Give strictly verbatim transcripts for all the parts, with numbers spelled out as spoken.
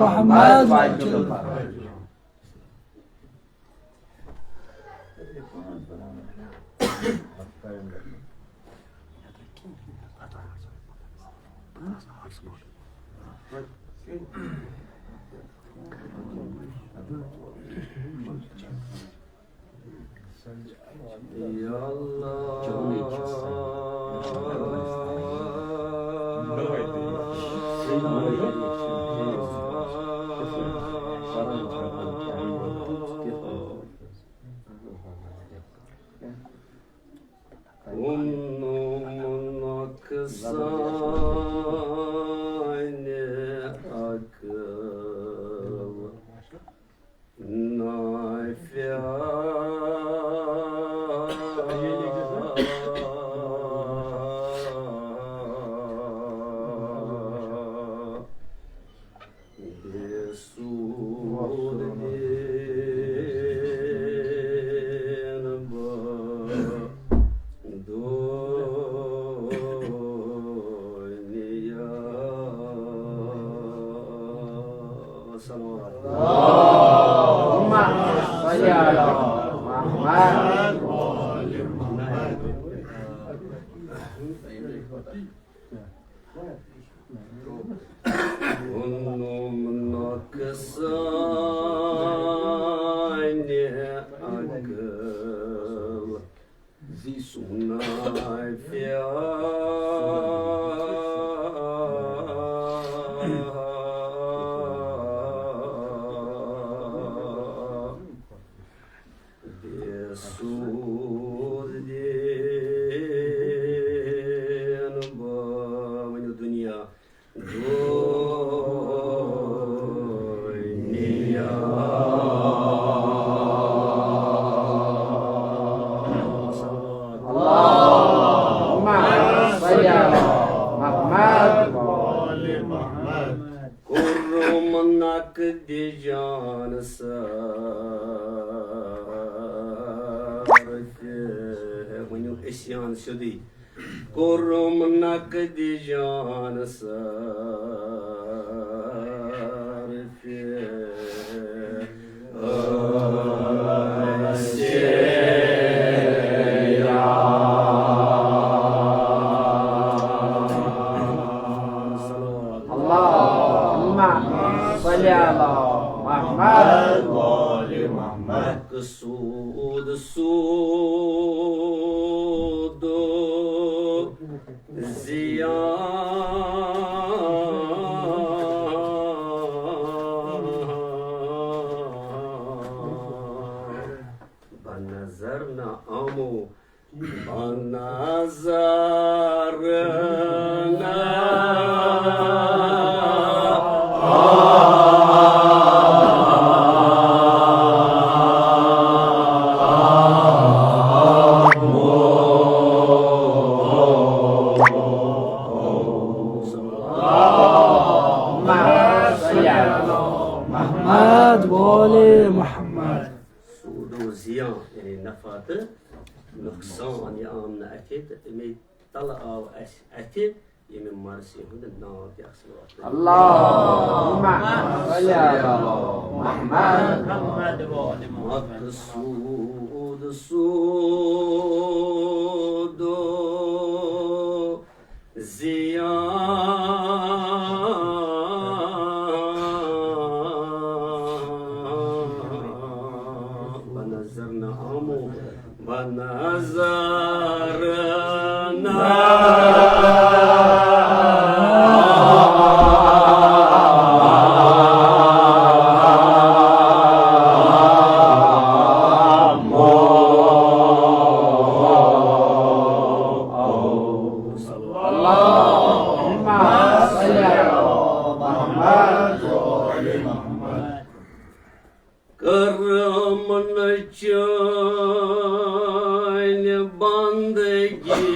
محمد. یا اللہ. کُنُم نۄقصانِ عقل نافع بے سود دین بہٕ دنیا. صلوات. اللهم صل على محمد. کُنُم نۄقصانِ عقل نافع بے سود دین بہٕ. ؤنِو دنیا. دنیا. اللهم صل على محمد. کوٚرُم نقدِ جان صرف. ؤنِو عصیان سیوٚدُے. کوٚرُم نقدِ جان صرف. اللهم صل على محمد. سود، سود و زیان. بہ نظر نہ آمو، بہ نظر نہ محمد وآل محمد. سود و زیان، یعنی نفع تہٕ نۄقصان، یہِ آو نہٕ اَتھِ تہٕ اَمے تَلہٕ آو اَسہِ اَتھِ ییٚمہِ مرثی ہُنٛد ناو تہِ اَصٕل واتنٲوِتھ. اللهم صل على محمد. مقصود سود و زیان. بہ نظر نہ آمو، بہ نظر نہ آمو. اللهم صل على محمد وآل محمد. کٔرٕم نہٕ چٲنۍ بندگی،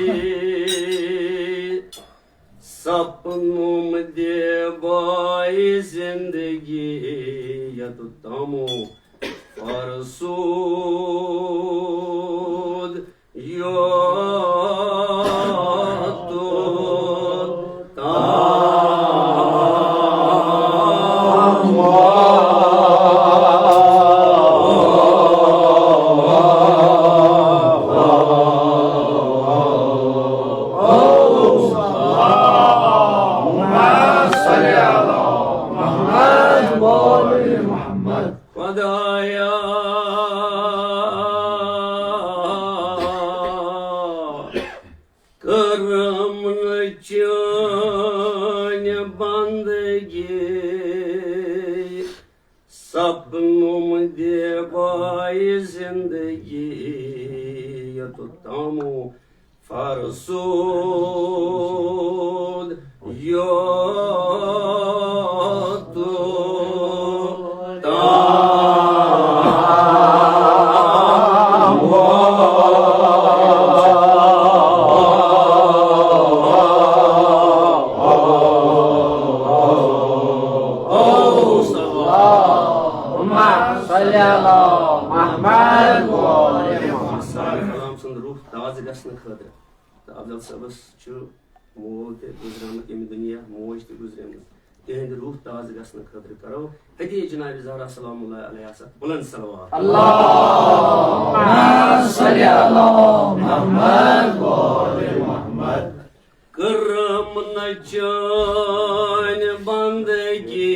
سپنُم دیباے زندگی، یوٚت تامو فرسود یوٚت تام. بندگی، سپنم دیباے زندگی، یوٚتتھ تامو فرسود یوٚتتھ تامو۔ اللہم صل علی محمد و آل محمد۔ کلام سُنٛد روح تازٕ گژھنہٕ خٲطرٕ۔ تہٕ افضل صٲبس چھُ مول تہِ گُزریومُت ییٚمہِ دُنیا، موج تہِ گُزریمٕژ۔ تِہنٛدِ روح تازٕ گژھنہٕ خٲطرٕ کرو حدیث جناب زہرا سلام اللہ علیہ سا بلند صلوات۔ اللہم صل علی محمد و آل محمد۔ کٔرٕم نہٕ چٲنۍ بندگی،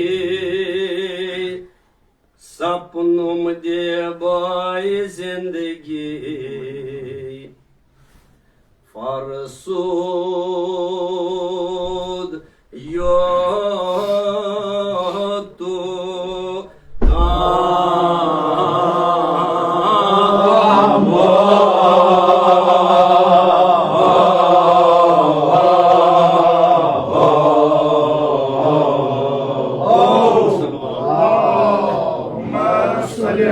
سپنم دیباے زندگی، فرسود یوٚتتھ تامو۔ اللہم صل علی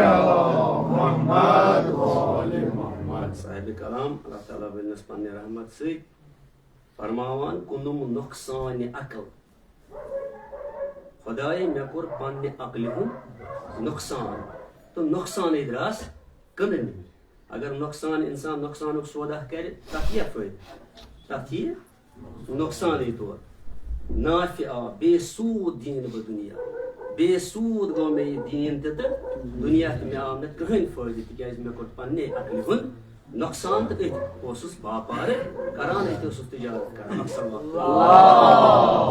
محمد و آل محمد۔ صاحب کلام، اللہ تعالیٰ بٔنِس پننہِ رحمت سۭتۍ فرماوان، کُنُم نۄقصانِ عقل۔ خدایے، مےٚ کوٚر پننہِ عقلہِ ہُنٛد نۄقصان، تہٕ نۄقصانٕے درٛاس کٕننہِ۔ اگر نۄقصان، انسان نۄقصانُک سودا کرِ، تتھ ییٖیا فٲیدٕ؟ تتھ ییہِ نۄقصانٕے توت۔ نافع آو، بے سوٗد دیٖن بہٕ دُنیا۔ بے سوٗد گوٚو مےٚ یہِ دیٖن تہِ تہٕ دُنیا تہِ، مےٚ آو نہٕ کٕہٕنۍ فٲیدٕ، تِکیٛازِ مےٚ کوٚر پننہِ عقلہِ ہُنٛد نۄقصان تہٕ أتھۍ اوسُس باپارٕ کران، أتھۍ اوسُس تجارت کران۔ اکثر وقت۔ اللہم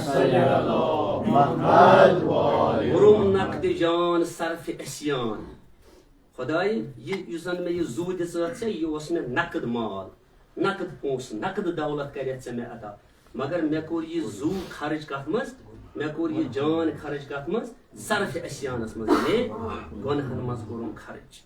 صل علی محمد و آل کوٚرُم نقدِ جان صرفِ عصیان۔ خدایہِ، یہِ یُس زن مےٚ یہِ زُو دِژٲتھ ژےٚ، یہِ اوس مےٚ نقد مال، نقد پونٛسہٕ، نقد دولت کریتھ ژےٚ مےٚ عطا، مگر مےٚ کوٚر یہِ زُو خرٕچ کتھ منٛز؟ مےٚ کوٚر یہِ جان خرٕچ کتھ منٛز؟ صرفِ عصیانس منٛز، یعنی گۄنہن منٛز کوٚرُم خرٕچ۔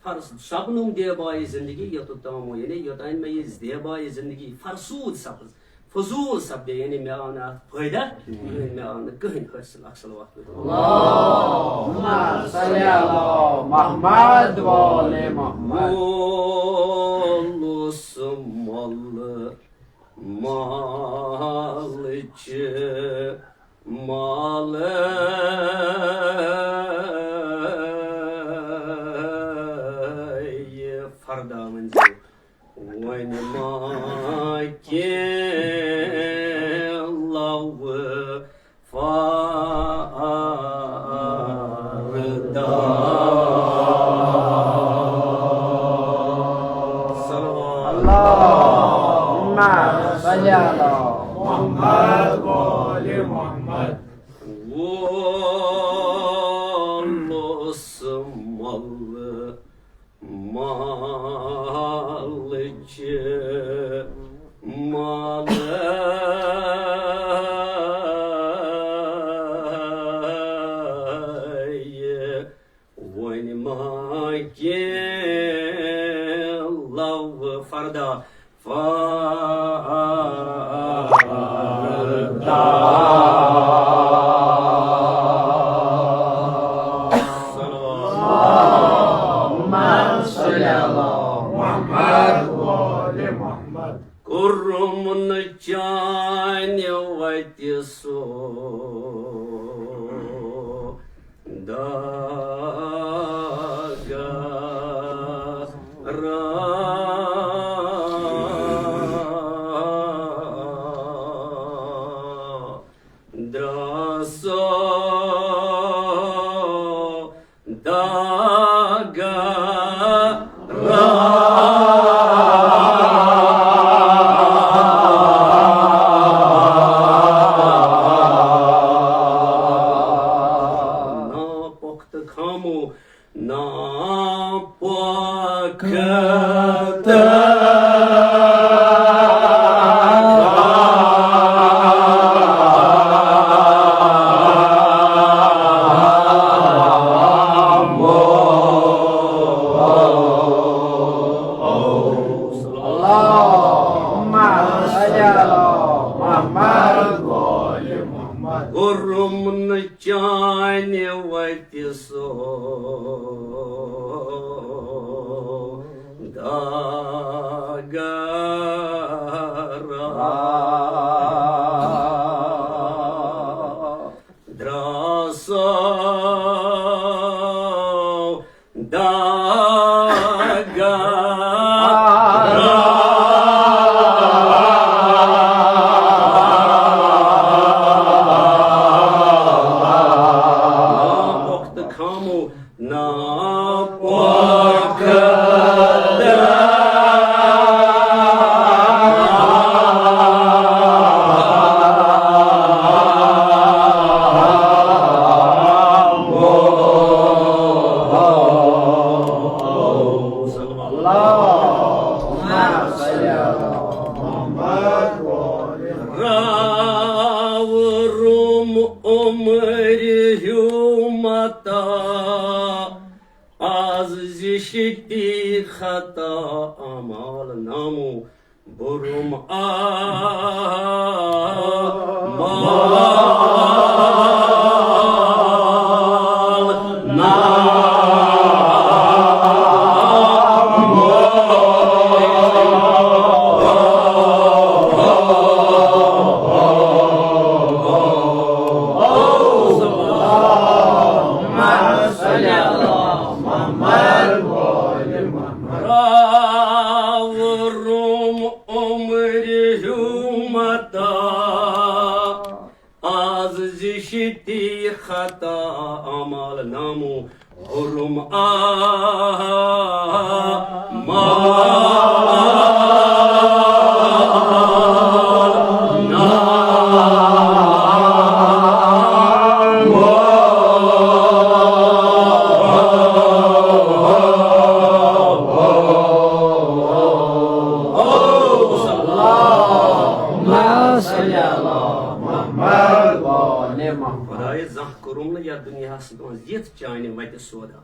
فرض سپنُم دیبایہِ زندگی، یوٚتتھ تامو، یعنی یوٚتانۍ مےٚ یہِ دیبایہِ زندگی فرسوٗد سپٕز، فضوٗل سپدے، یعنی مےٚ آو نہٕ اتھ فٲیدٕ کِہیٖنۍ، مےٚ آو نہٕ کٕہٕنۍ حٲصِل۔ اکھ صلوات پٔرِو۔ اللہم صل علی محمد و آل محمد۔ مول اوسُم مۄلہٕ مالٕچ مالے فردا ؤنزیو، وۄنۍ ما کینٛہہ لو فردا۔ صلوات۔ اللہم صل علی محمد و آل محمد۔ وول اوسُم مۄلہٕ مالٕچ مالے وۄنۍ ما کینٛہہ لو فردا۔ فردا۔ اللہم صل علی محمد و آل محمد۔ کوٚرُم نہٕ چانہِ وتہِ سودا گرا۔ دراسو داگا را۔ ناپختہ کوٚرُم نہٕ چانہِ وتہِ سوداگرا۔ درٛاسو داغا۔ ناپۄختہٕ خامو، ناپۄختہٕ۔ راوٕ روٚم عمرِ ہیوٗ متا، از زِشتی خطا اعمال نامو۔ برم آ عمر ہیومتا، از زشتی خطا اعمال نامو، حرم اعمال نامو۔ اللهم صل علی محمد و آل محمد۔ خدایہ، زانٛہہ کوٚرُم نہٕ یتھ دُنیاہس منٛز یِتھ چانہِ وتہِ سودا۔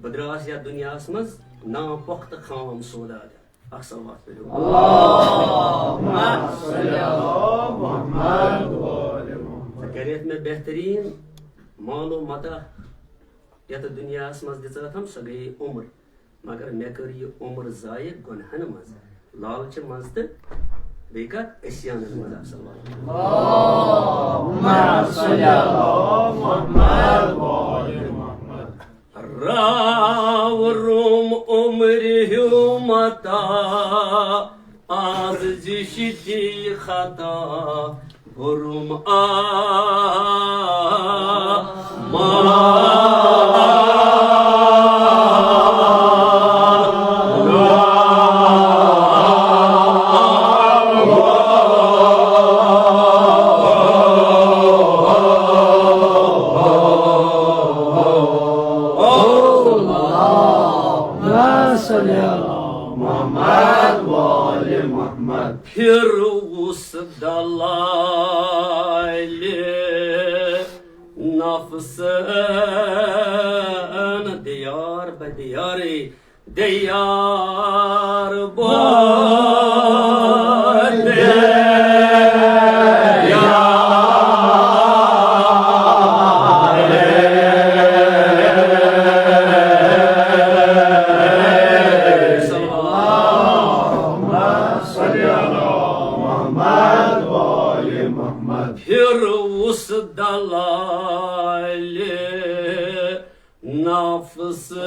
بہٕ درٛاس یتھ دُنیاہس منٛز ناپۄختہٕ خام سوداگر۔ اکھ صلوات پٔرِو۔ اللهم صل علی محمد و آل محمد۔ ژےٚ کریتھ مےٚ بہتریٖن مال و متاع یتھ دُنیاہس منٛز دِژاتھم، سۄ گٔیے عمر۔ مگر مےٚ کٔر یہِ عمر ضایع گۄنہن منٛز، لالچہِ منٛز تہٕ بیٚیہِ کتھ؟ عصیانن منٛز۔ اکھ صلوات۔ اللهم صل علی محمد و آل محمد۔ راو روم عمر ہیومتا، از زشتی خطا برم آ محمد و آل محمد۔ پھر اس دلال نفسن دیار بدیاری، دیار بدیاری۔ پھر اس دلال نفسن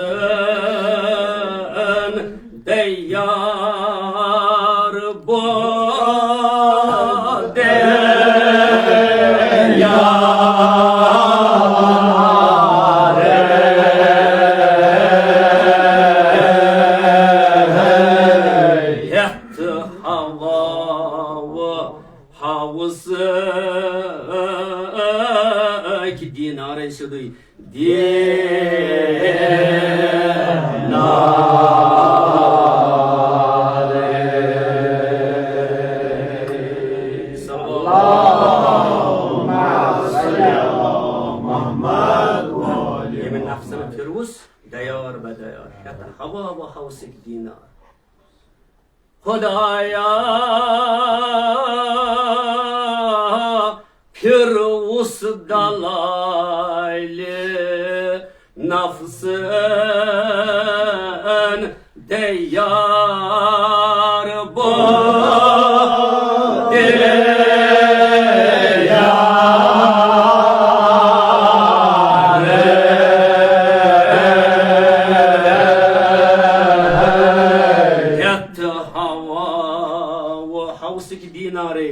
دیار بدیار۔ ہیٚتھ ہوا و ہوسٕکۍ دینارے سیوٚدُے۔ دینار۔ اللهم صل علی محمد و آل محمد۔ ییٚمہِ نفسن پھِروُس دیار بدیار، ہیٚتھ ہوا و ہوسٕکۍ دینار۔ خدایا، پھِروُس دلالہِ نفسن دیار بہٕ دیار۔ ہٮ۪تھ ہوا و ہوسٕکۍ دینارے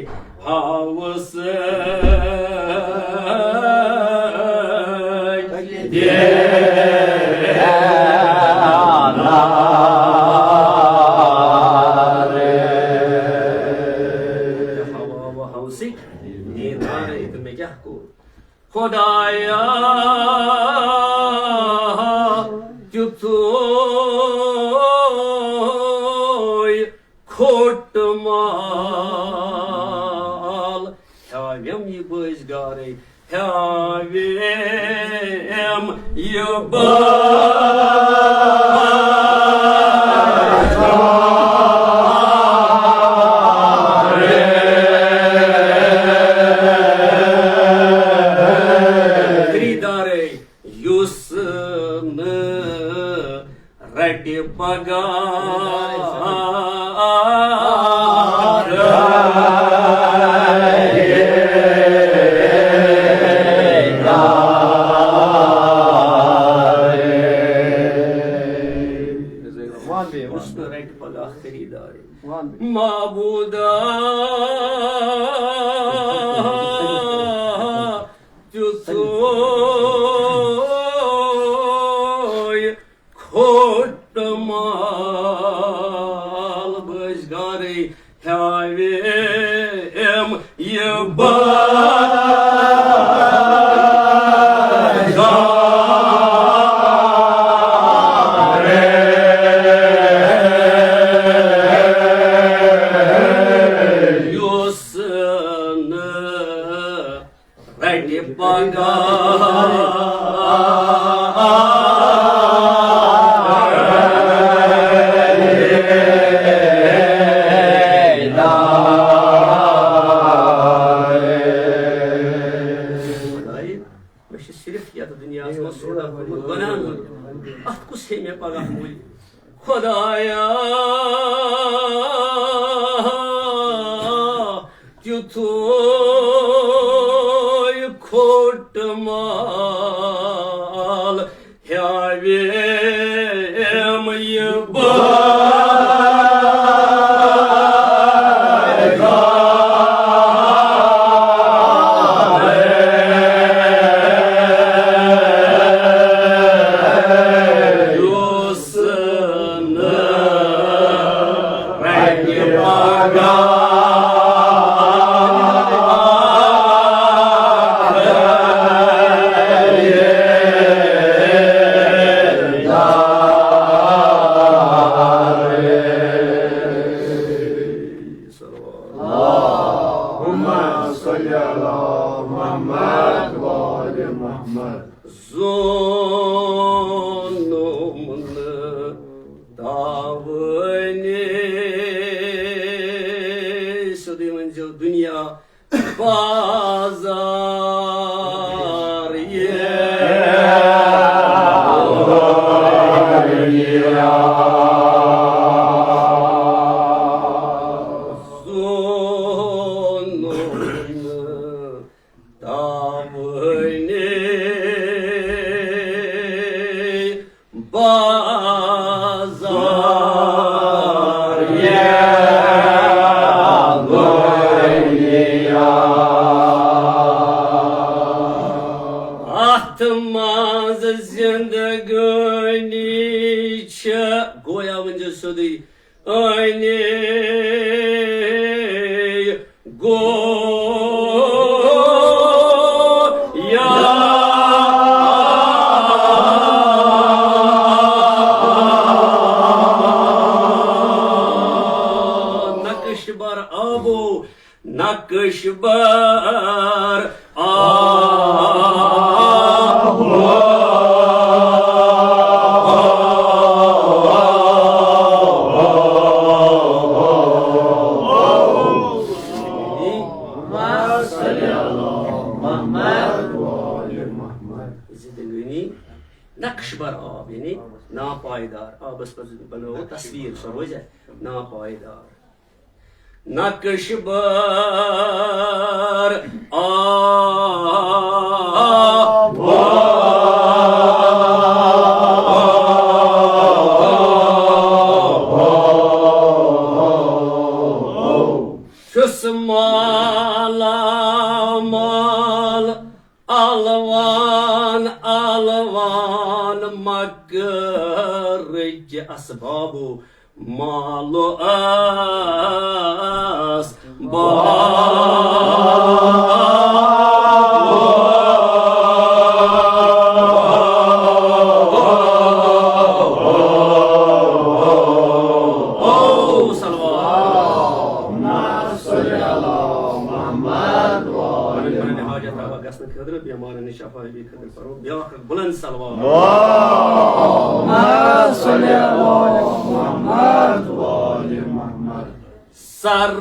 ہوسٕکۍ دینارے۔ ہوا و ہوسٕکۍ دینارے تہٕ مےٚ کیٛاہ کوٚر؟ خدایا، تیُتھُے کھوٚٹ مال ہیاویم یہِ بٔزۍ گارے، ہیاویم یہِ بٔزۍ گارے۔ خریدارے، یُس نہٕ رٹہِ پگاہ۔ یُس نہٕ رٹہِ پگاہ خریدارے۔ معبودا، تیُتھُے کھوٚٹ مال بٔزۍ گارے ہیاویم یہِ بٔزۍ گارے۔ یُس نہٕ رٹہِ پگاہ۔ مےٚ چھُ صرف یتھ دُنیاہس منٛز سودا کوٚرمُت گۄناہن ہُنٛد۔ اتھ کُس ہیٚیہِ مےٚ پگاہ مٔلۍ؟ خدایا، تیُتھُے کھوٚٹ مال ہیاویم یہِ بٔزۍ گارے۔ یُس نہٕ رٹہِ پگاہ۔ اللهم صل على محمد وآل محمد۔ زونُم نہٕ تاوٲنی۔ سیوٚدُے ؤنۍزیو دُنیا بازار یہِ۔ زونُم نہٕ تاوٲنی بازار یہِ دُنیا۔ اتھ منٛز زندگٲنی چھِ، گویا ؤنۍزیو سیوٚدُے، ٲنی گویا۔ نقش بر آبو، نقش بر آبو۔ محمد وآل محمد۔ زندگانی نقش بر آب، یعنی ناپائیدار۔ آبس پتہٕ بنٲوو تصویر، سۄ روزِ ناپائیدار۔ نقش بر آب۔ چھُس مالا مال الوان الوان مکرٕکۍ اسبابو مالو اسبابو۔ صلوات۔ اللهم صل على محمد وآل محمد۔ پنٕنۍ حاجت روا گژھنہٕ خٲطرٕ، بیمارن نِش شفا یابی خٲطرٕ پرو بیاکھ اکھ بلند صلوات۔ اللهم صل على محمد وآل محمد۔ سر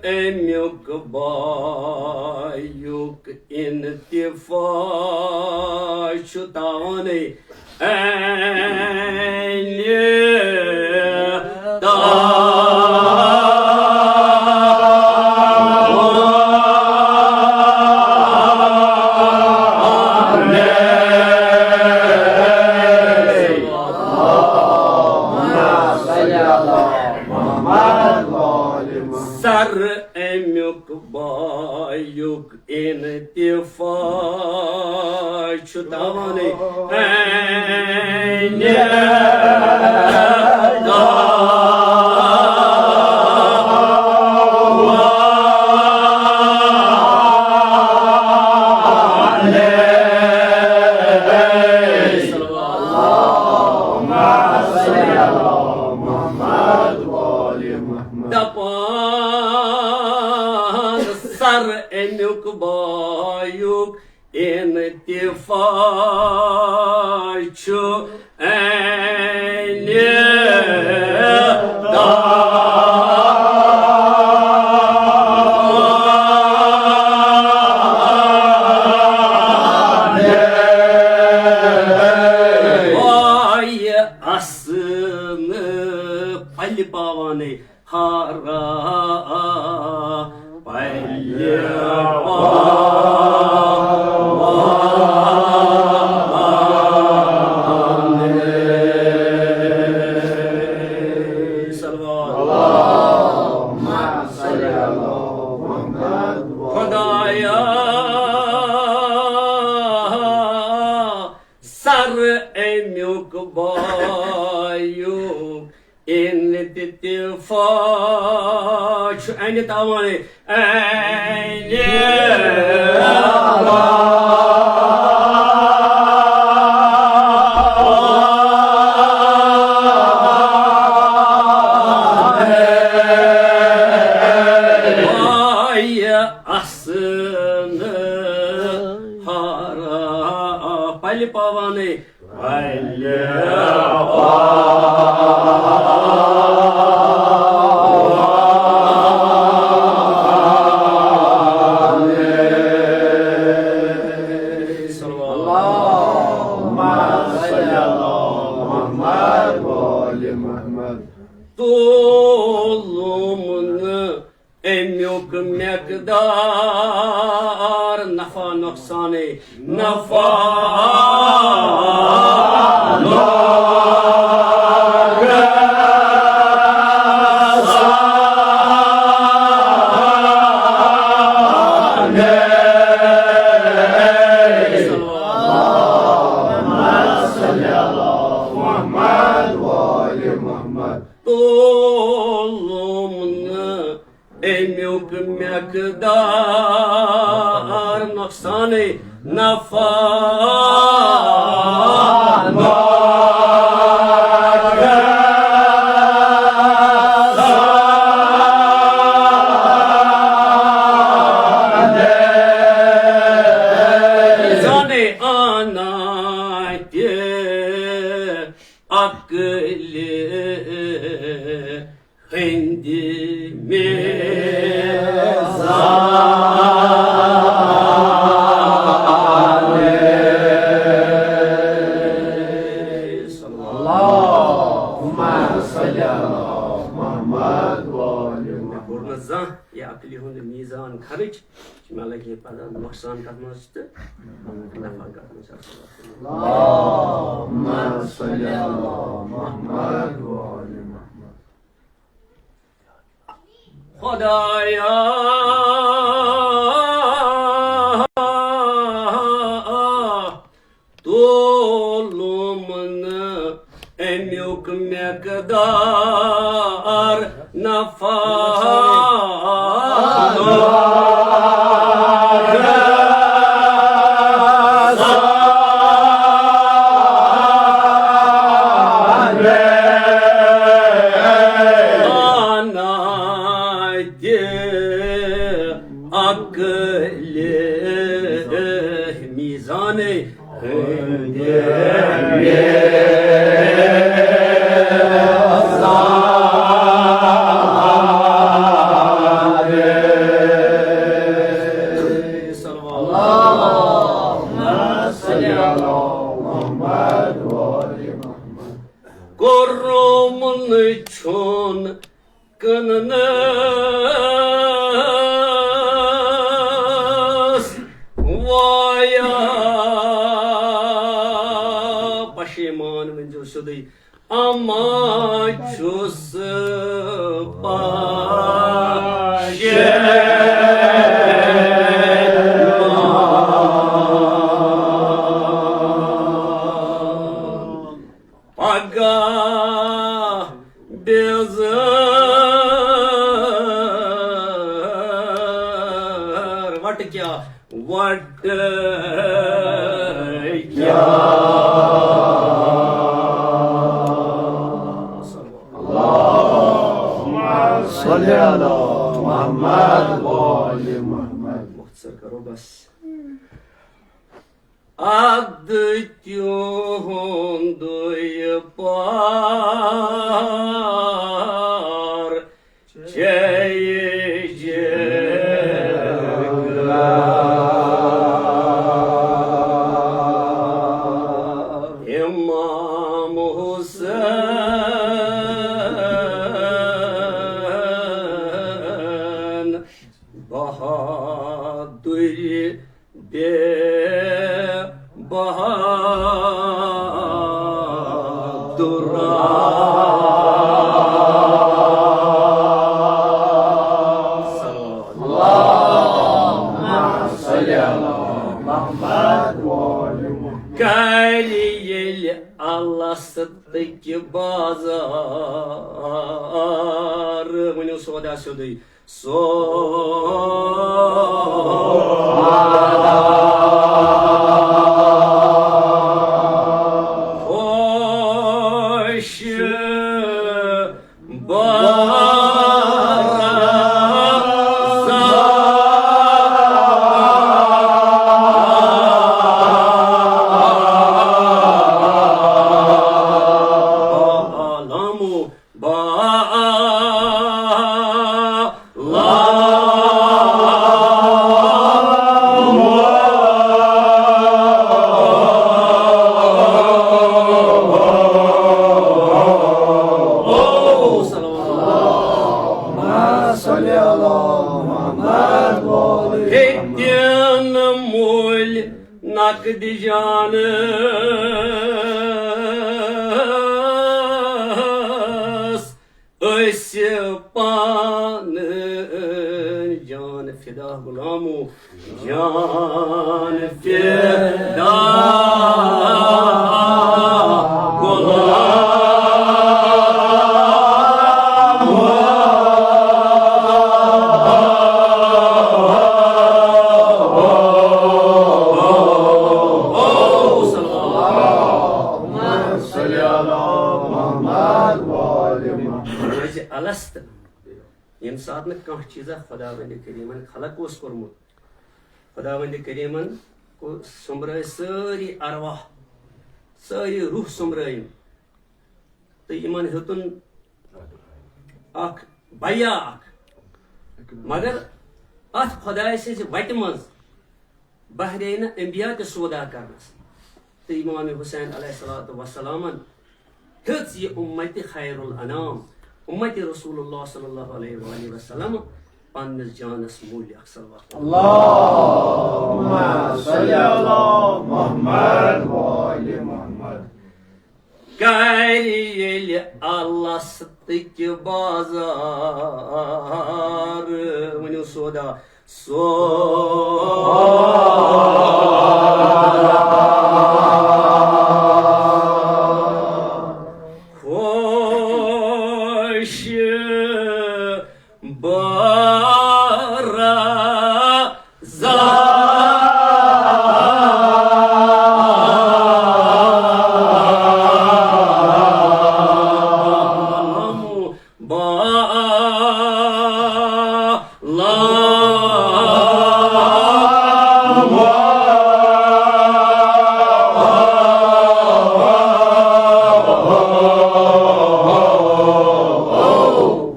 امیُک بایُک انتفاع چھُ تاوانٕے۔ عینِ تاوان۔ سر امیُک بایُک انتفاع چھُ تاوانٕے۔ عینِ تاوان۔ دپان سر امیُک بایُک انتفاع چھُ عینِ تاوان۔ وایہِ اسنہٕ پلہِ پاوانٕے ہارا پلہِ پاوان۔ صلوات۔ اللهم صل على محمد۔ خدایا، سر امیُک بایُک انتفاع چھُ عینِ تاوانٕے۔ عینِ تاوان۔ وایہِ اسنہٕ ہارا پلہِ پاوانٕے۔ اللهم صل على محمد وآل محمد۔ تُلُم نہٕ امیُک مقدار، نفع نقصانٕے، نفع نقصانٕے۔ اللهم صل على محمد وآل محمد۔ تُلُم نہٕ امیُک مقدار، نقصانٕے، نفع نقصانٕے۔ زانٕے آنا تہِ عقلہِ ہٕنٛدِ میزان۔ پَتہٕ نۄقصان کَتھ منٛز چھُ تہٕ نفع کَتھ منٛز چھُ۔ اللهم صل علی محمد و آل محمد۔ خدایا، تُلُم نہٕ اَمیُک مقدار نفع۔ عقل میزان ہندے اللهم صل على محمد وآل محمد۔ کوٚرمُت چھُن کٕننَس وایا۔ پشیمان ؤنۍزیو سیوٚدُے، اما چھُس پشیمان۔ پگاہ بیزار وٹہٕ کیٛاہ، وٹہٕ کیٛاہ۔ اللهم صل على محمد وآل محمد۔ مختصر کرو بس۔ اَدٕ تِہُنٛدُے پار چھے جگرا۔ امام حسین بہادری بے بہادرا۔ اللهم صل على محمد وآل محمد۔ کرِ ییٚلہِ الستٕکۍ بازار، ؤنِو سودا سیوٚدُے۔ سو خوش بارا عالمو با صلی اللہ محمد۔ ہیٚتٮ۪ن مٔلۍ نقدِ جانس أسۍ پانہٕ جان فدا غلامو، جان فدا غلامو۔ صلی اللہ محمد وآل محمد۔ روزِ الست، ییٚمہِ ساتہٕ نہٕ کانٛہہ چیٖزا خۄداوندِ کریٖمن خلق اوس کوٚرمُت، خۄداوندِ کریٖمن کو سوٚمبرٲے سٲری ارواح، سٲری روح سوٚمبرٲیِم تہٕ یِمن ہیوٚتُن اکھ بیعہ اکھ۔ مگر اتھ خۄدایہِ سٕنٛزِ وتہِ منٛز بہرے نہٕ انبیاء تہِ سودا کرنس۔ تہٕ امام حسین علیہ الصلوۃ والسلامن ہیٚژ یہِ امت خیر الانام، امت رسول اللہ صلی اللہ علیہ وآلہ وسلم پننِس جانس موٗلۍ اکھ صلوات۔ اللهم صل علی محمد و آل محمد۔ کرِ ییٚلہِ الستٕکۍ بازار، ؤنِو سودا، سودا۔ خۄش بارا زالم با لام۔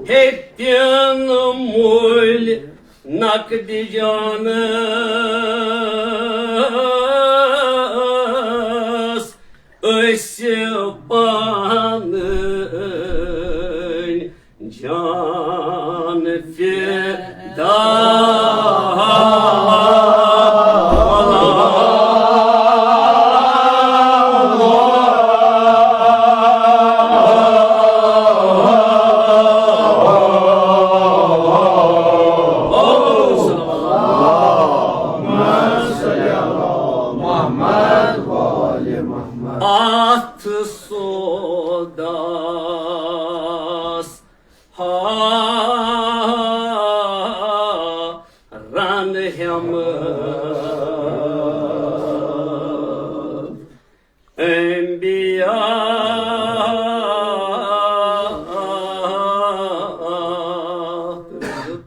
ہیٚتِن مٔلۍ نقدِ جانس أسۍ پانہٕ جان فدا۔ محمد وآل محمد۔ اتھ سوداس ہا رن ہیمہٕ انبیاء۔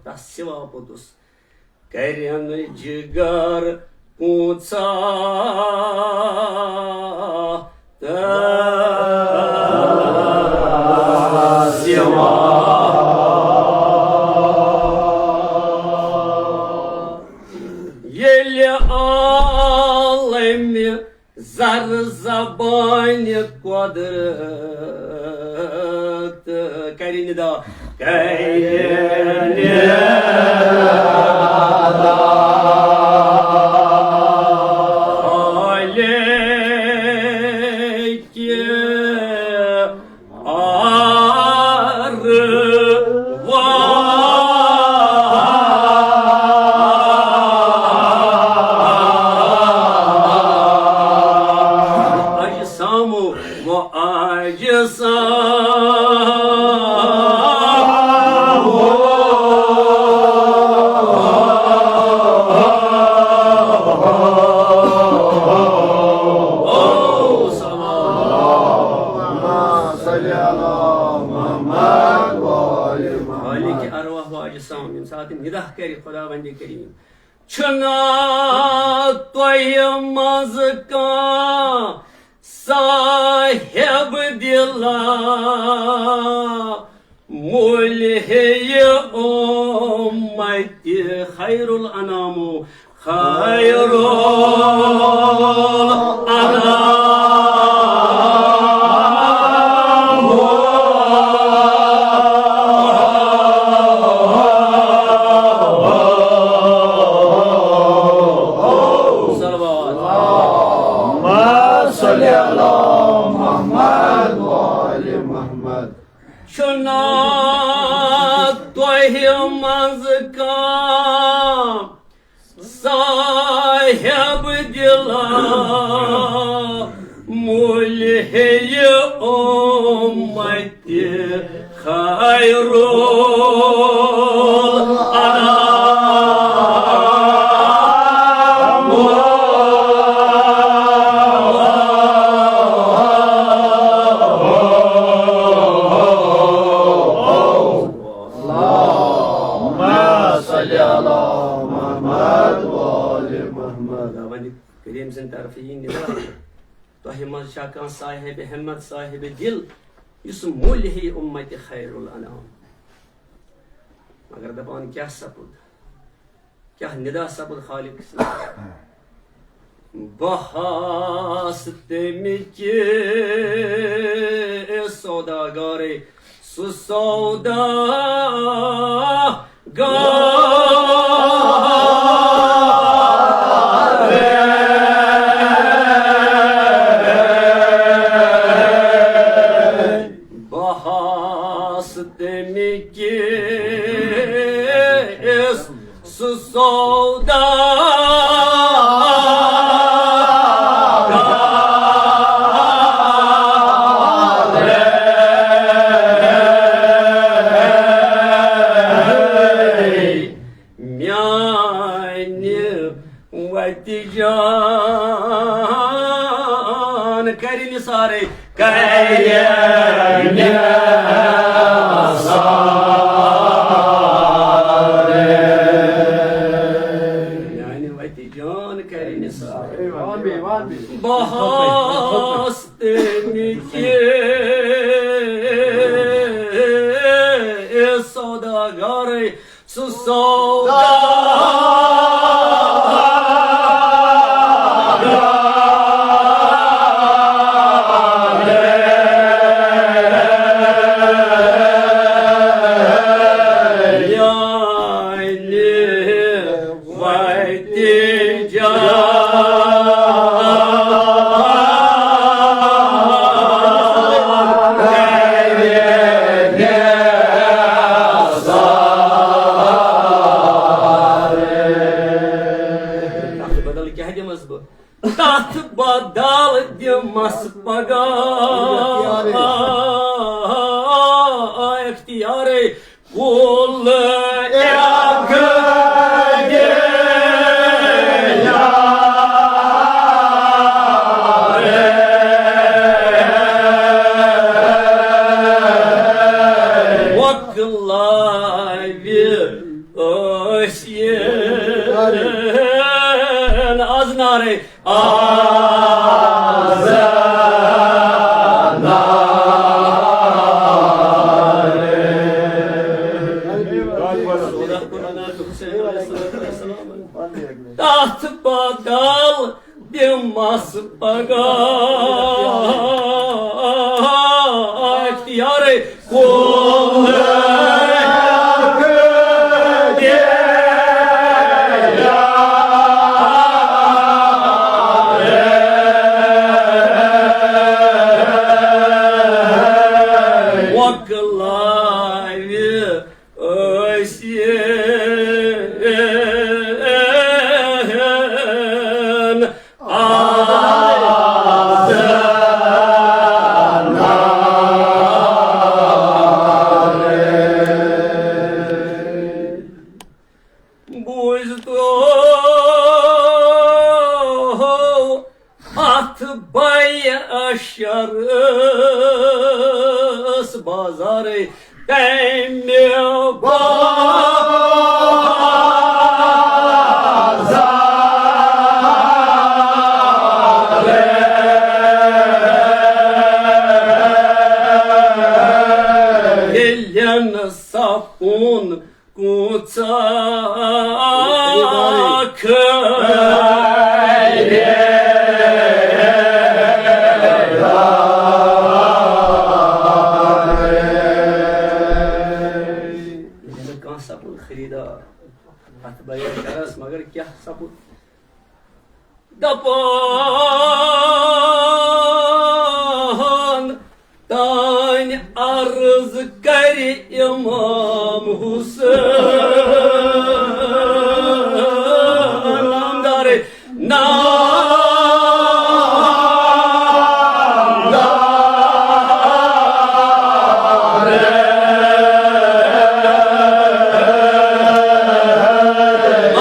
تس سوا پوٚتُس کرن جگر پونٛژاہ تہٕ سوا۔ ییٚلہِ عالمہِ زر زبانہِ قۄدرت کرِ ندا، کرِ ندا۔ خالقِ ارواح۔ اجسام و اجسام۔ خالق ارواح و اجسام، ییٚمہِ ساتہٕ ندا کرِ خداوندِ کریم، چھُنہ تۄہہِ منٛز کانٛہہ صاحب دلا، مُلحِ اُمتِ خیر الانام، خیر الانام۔ صلوات۔ اللهم صل علی محمد و آل محمد۔ چھُنہ تۄہہِ منٛز کانٛہہ صاحب دلا، مُلحِ اُمتِ خیر الانام۔ اللهم صل علی محمد و آل محمد۔ خداوند کریم سٕنٛدِ طرفہٕ یی ندا، تۄہہِ منٛز چھا کانٛہہ صاحب ہمت، صاحب دل، یُس مُلحِ اُمتِ خیر الانام؟ مگر دپان کیٛاہ سپُد؟ کیٛاہ ندا سپُد خالق سٕنٛز؟ بہٕ ہاس تمہِ چہِ سوداگارے، سُہ سوداگار جان کرِ نثارے، کرِ نثارے۔ میانہِ وتہِ جان کرِ نثارے۔ بہٕ ہاس تمہِ کہِ سوداگرے۔ سُہ سوداگار یعنی وتہِ جان بدل کیٛاہ دِمس بہٕ؟ تتھ بدل دِمس پگاہ اختیارے۔ کُل اختیار۔ وۄکلاوِ ٲسۍ یِن از نارے۔ آز نارے۔ تتھ بدل دِمس پگاہ اختیارے۔ کُل وۄکلاوِ ٲسۍ یِن آز نارے۔ بوٗزتو اتھ بے اشرس بازارے تمہِ بازارے۔ ییٚلٮ۪ن سپُن کۭژاہ خٲرے۔ ییٚلہِ کانٛہہ سپُد خریٖدار، اتھ بیان کرس، مگر کیٛاہ سپُد؟ دپان تانۍ عرض کرِ امام حسین نامدارے، نامدارے۔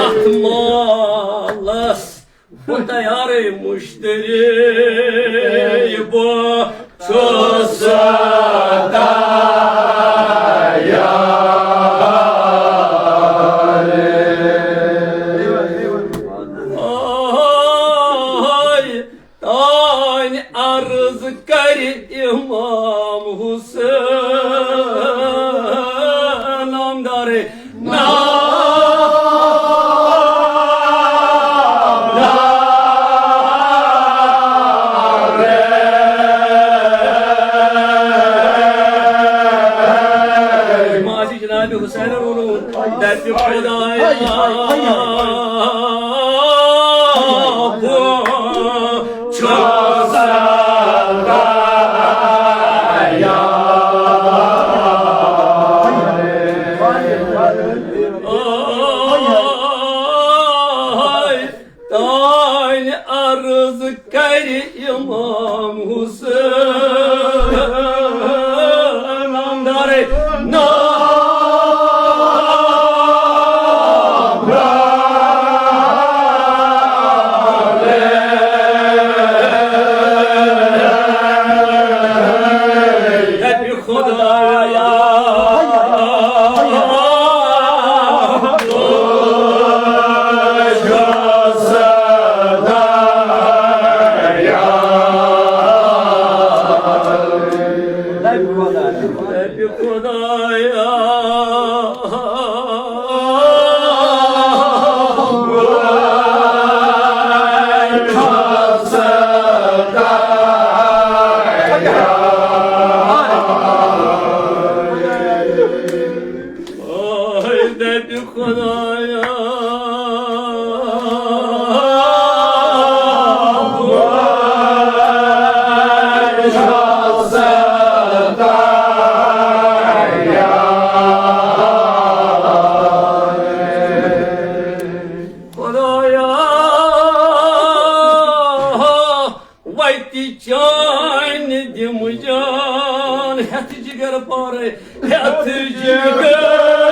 اتھ مالس بہٕ تیارے مشتری، بہٕ چھُس تیار۔ آے تانۍ عرض کرِ امام حسین نامدارے۔ نام ماجہِ جناب حسین رونو دپہِ خدایا بہٕ چھُس تیار۔ تانۍ عرض کرِ امام حسین نامدارے۔ نام چانہِ دِمہٕ جان ہٮ۪تھ جِگر پارے، ہٮ۪تھ جِگر پارے۔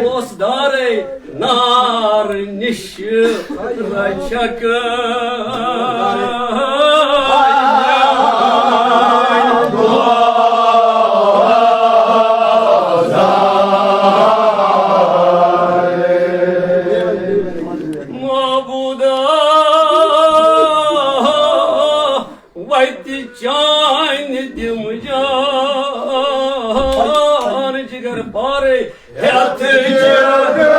دوست دارے، نار نِش رچھکھ۔ معبودا، وتہِ چانہِ دِم جان جگر پارے ہیتھ جگر۔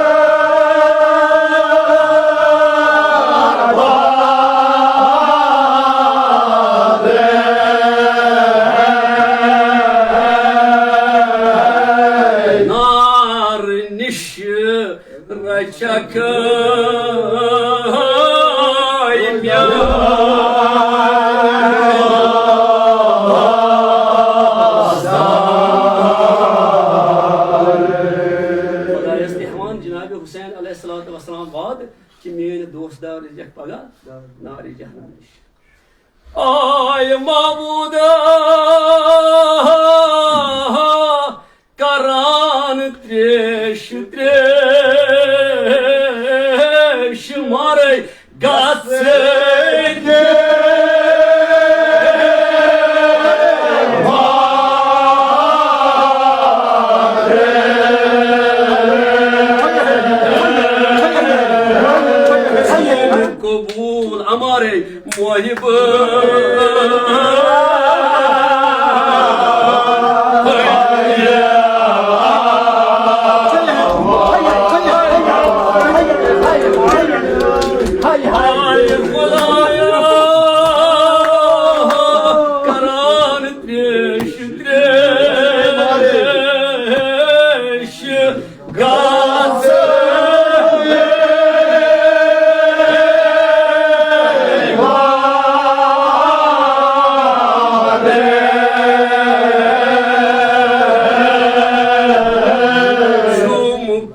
نار نِش رچھکھ میٲنۍ۔ خۄدایَس تہِ ہٮ۪وان جناب حسین علیہ الصلوۃ والسلام وعدٕ کہِ میٲنۍ دوست دار یِیَکھ پگاہ نارِ جہنم نِش۔ آے معبودا کران تریش، تریش مارے گژھ۔ قبول ہمارے محب۔ کران تریش، تریش گژھ۔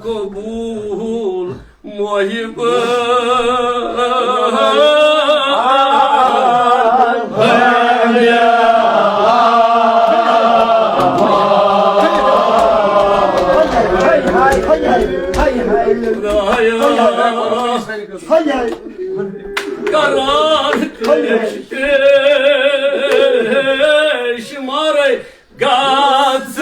قبول محب۔ کران تریش، تریش مارے گژھ۔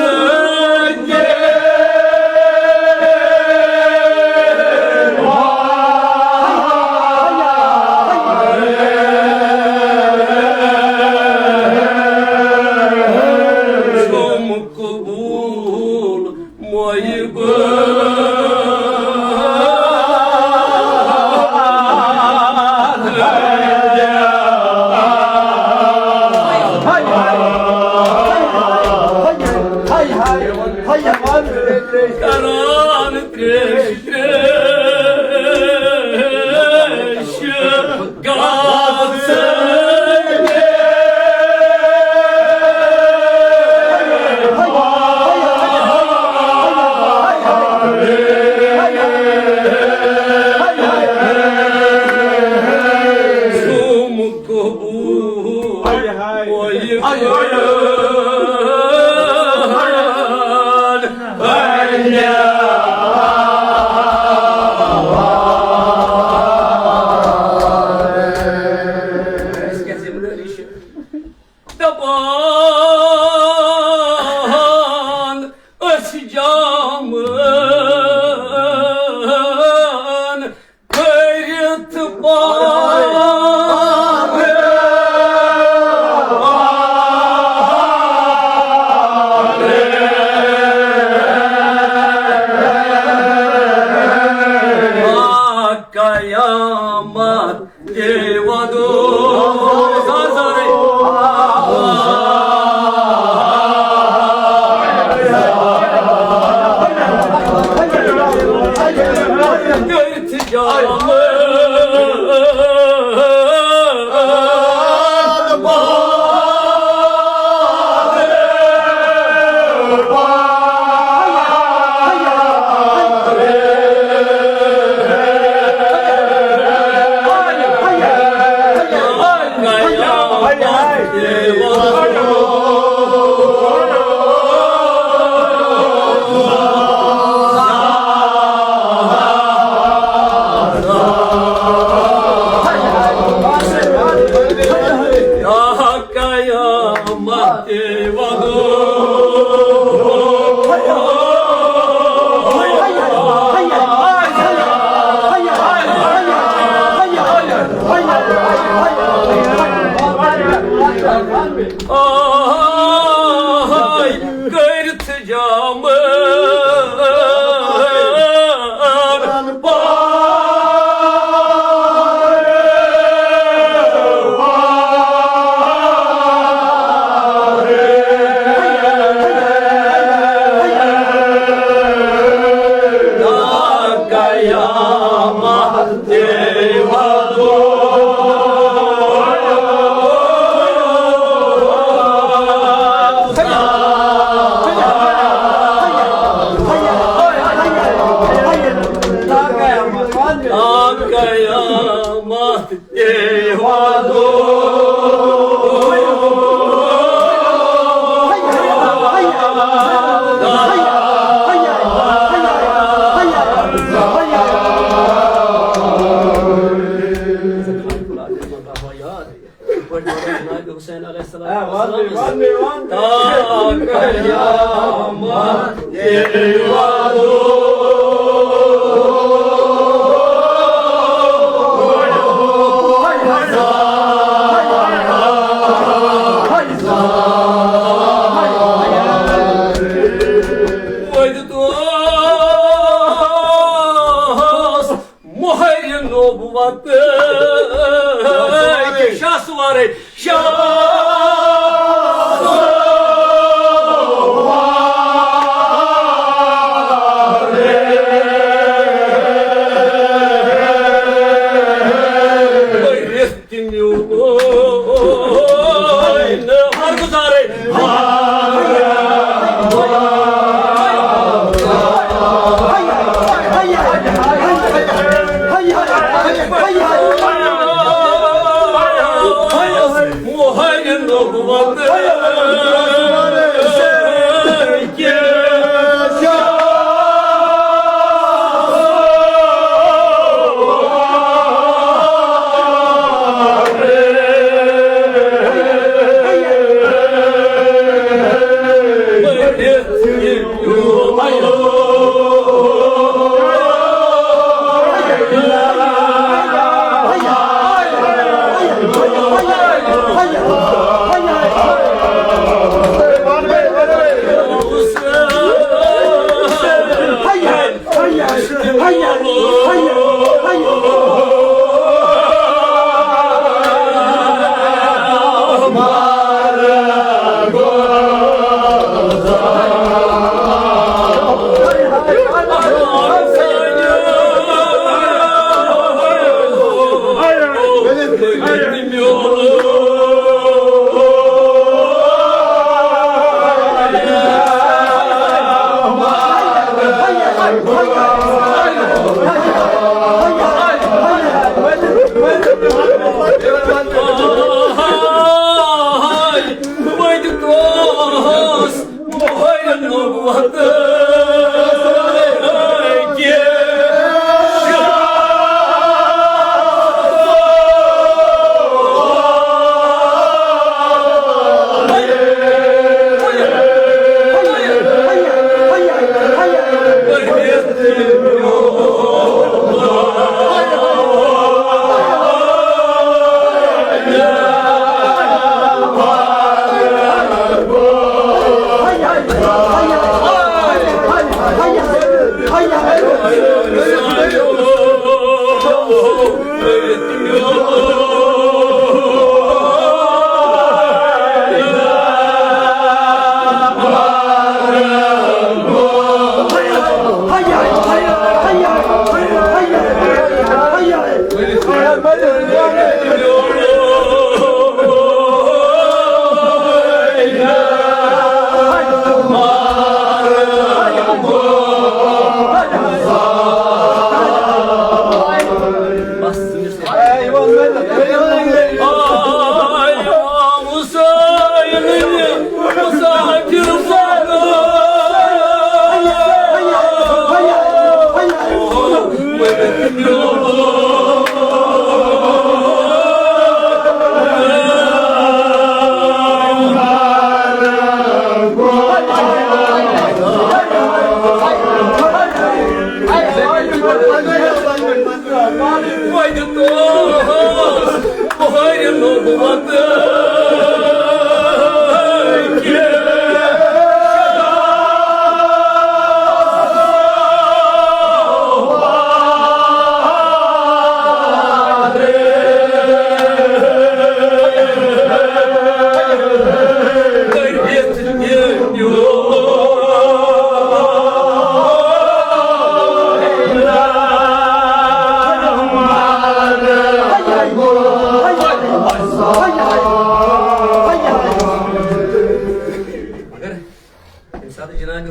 قبول محب۔ کران تریش، تریش گژھ۔ قبول۔ دپان أسۍ جامہٕ کٔرِتھ پانہٕ۔ قیامت تہِ وَدو۔ سارے، سارے۔ آے کٔرِتھ جامہٕ قیامت تہِ وادو۔ پٲٹھۍ وَنان جناب حسین علیہ السلام۔ آ، وَن مےٚ، وَن مےٚ، وَن مےٚ۔ تا قیامت تہِ وَدو۔ وَدِ دۄہَس مۄہرِ نبوت شاہ سوارے، شاہ سوارے۔ پٔرِتھ تہِ میون ہر گُزارے۔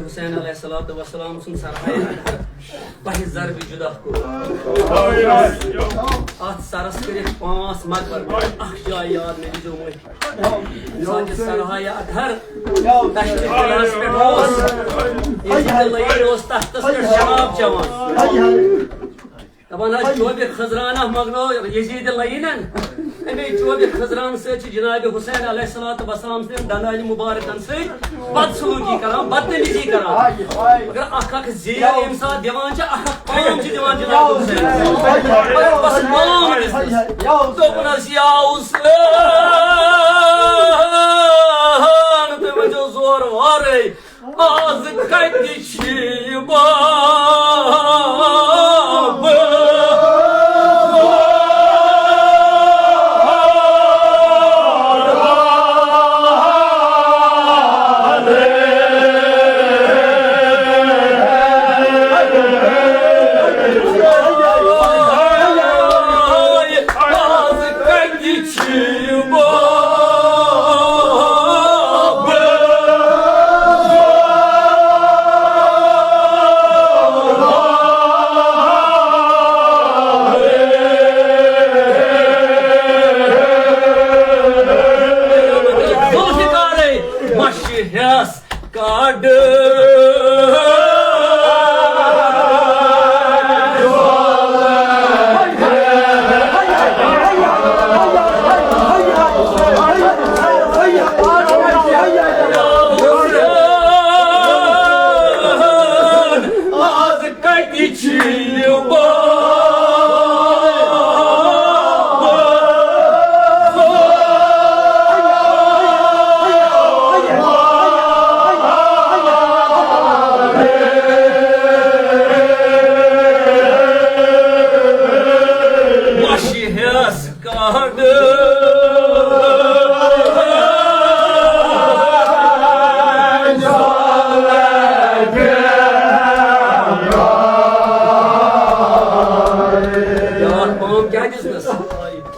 حسین علیہ الصلوۃ والسلام سُنٛد سرہایا اکھ بہہِ ضربِ جدا کوٚر۔ اتھ سرس کٔرِتھ پانٛژھ مقبر، اکھ جاے یاد مےٚ دیٖزیو مٔشتھ۔ ییٚمہِ ساتہٕ یہِ سرہایا اکبر تشریف دِنس پٮ۪ٹھ اوس، ییٚمہِ ساتہٕ لعین اوس تختس پٮ۪ٹھ شراب چٮ۪وان۔ دپان حظ، چوبہِ خزرانہ مۄگلو یزید لعینن۔ امی چوبہِ خزران سۭتۍ چھِ جناب حسین علیہ الصلوۃ والسلام سٕنٛدٮ۪ن دندانہِ مبارکن سۭتۍ بدسلوکی کران، بدتمیزی کران۔ مگر اکھ اکھ زیر ییٚمہِ ساتہٕ دِوان چھِ، اکھ اکھ پام چھِ دِوان جناب حسین۔ مگر بس پام دِژنَس۔ دوٚپنَس، یا حسین، تُہۍ ؤنۍزیو زورٕ وارَے۔ از کتہِ چھِ یہِ باب؟ از کتہِ چھِ یہِ باب؟ ذوالفقارے مشہِ ہٮ۪س کڑ۔ از کتہِ چھِ یہِ باب؟ مشہِ ہٮ۪س کڑ۔ بیٛاکھ پام کیٛاہ دِژنَس؟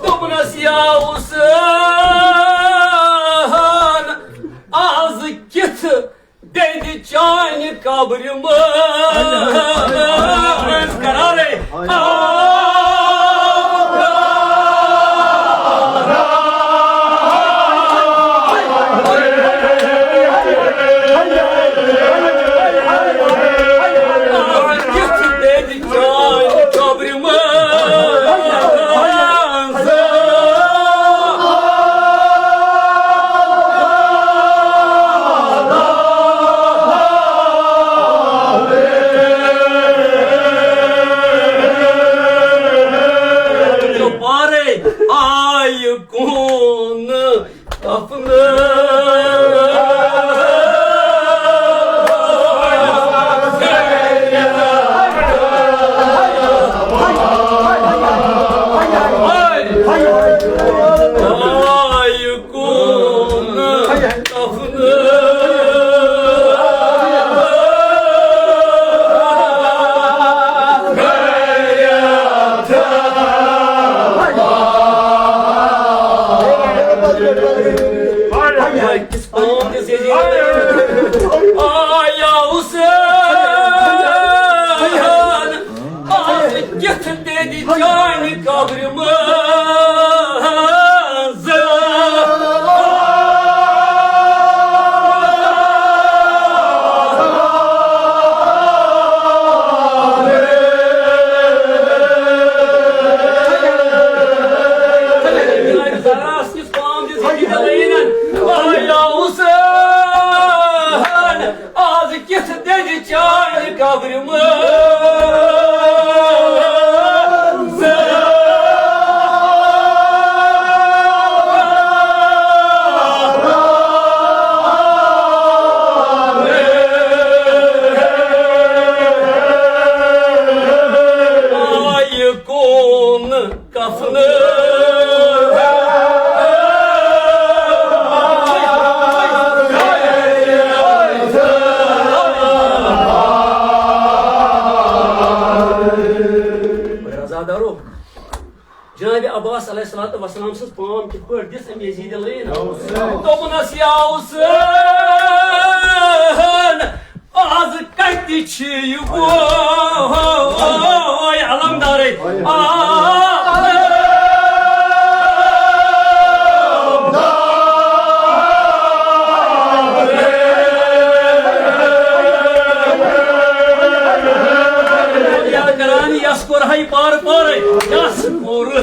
دوٚپنَس، یا حسین، از کِتھ دٮ۪دِ چانہِ قبرِ منٛز۔ قرارے۔ کِتھ دٮ۪دِ چانہِ قبرِ منٛز۔ پارے آیہِ کُن کفنہٕ۔ آیہِ کُن کفنہٕ۔ آیا حسین، آز کِتھ دٮ۪دِ چانہِ قبرِ منٛز۔ آیا حسین، آز کِتھ دٮ۪دِ چانہِ قبرِ منٛز۔ آیہِ کُن کفنہٕ۔ عزادارو، جناب عباس علیہ الصلوۃ والسلام سٕنٛز پام کِتھ پٲٹھۍ دِژ أمۍ یزید لعین؟ دوٚپنَس، یا حسین، چھِ یہِ ووے علمدارے۔ آ، یا کران یس کوٚر ہے پار پارے، یس کوٚر۔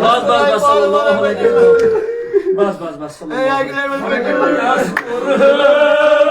بس، بس، بس، صلی اللہ علیہ وسلم۔ بس، بس، بس، صلی اللہ علیہ وسلم۔